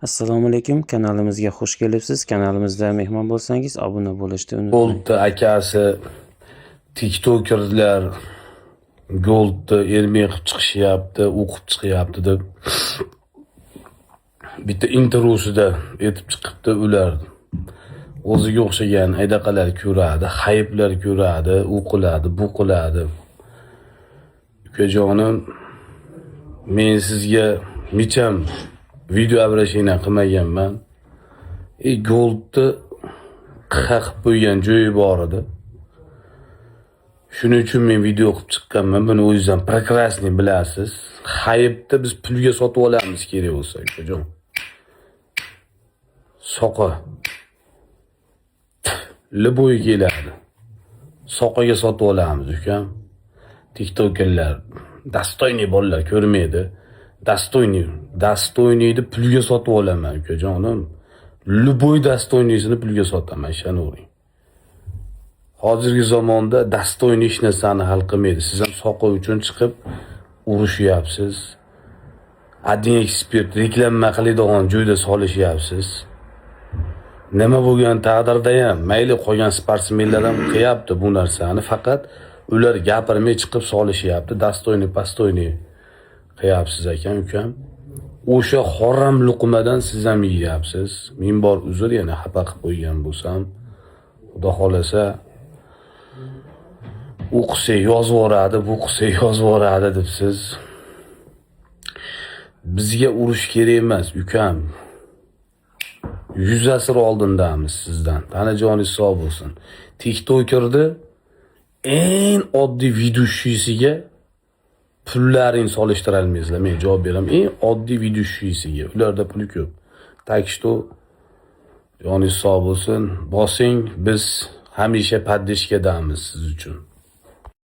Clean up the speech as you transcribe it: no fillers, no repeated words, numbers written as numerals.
Assalomu alaykum, kanalimizga xush kelibsiz. Kanalimizda mehmon bo'lsangiz, obuna bo'lishni unutmang. Goldni akasi tiktokerlar Goldni ermak qilib chiqishyapti, o'qib chiqyapti deb bitta intervyusida aytib chiqibdi. Ular o'ziga o'xshagan aydaqalar ko'radi, hayiblar ko'radi, u qiladi, bu qiladi. Ukajonim, men sizga mecham video обращение qilmaganman. Goldni qiha qilib qo'ygan joyi bor edi. Shuning uchun men video qilib chiqqanman. Buni o'zingiz ham прекрасный bilasiz. Hayibni biz pulga sotib olamiz kerak bo'lsa, ukajon. Soqa. Любой keladi. Soqaga sotib olamiz, ukam. Tiktokerlar, достойный bolalar ko'rmaydi. Достойный, достойный ni pulga sotib olaman, ukajonim. Любой достойный sini pulga sotaman, ishonavering. Hozirgi zamonda достойный hech narsani hal qilmaydi. Siz ham soqa uchun chiqib urushyapsiz. Один ekspert reklama qiladigan joyda solishyapsiz. Nima bo'lgan taqdirda ham mayli, qolgan sportsmenlar ham qilyapti bu narsani, faqat ular gapirmay chiqib solishyapti. Достойный, постойный qilyapsiz ekan, ukam. O'sha harom luqmadan siz ham yeyapsiz. Ming bor uzr, yana xafa qilib qo'ygan bo'lsam. Xudo xohlasa, u qilsa yozib yuboradi, bu qilsa yozib yuboradi debsiz. Bizga urush kerak emas, ukam. 100 asr oldindamiz sizdan. Tanajoningiz sog' bo'lsin. TikTokerni eng oddiy ведущий siga pullarini solishtirolmaysizlar. Men javob beraman. Eng oddiy ведущий siga. Ularda puli ko'p. Так что joningiz sog' bo'lsin. Bosing, biz hamisha поддержка damiz siz uchun.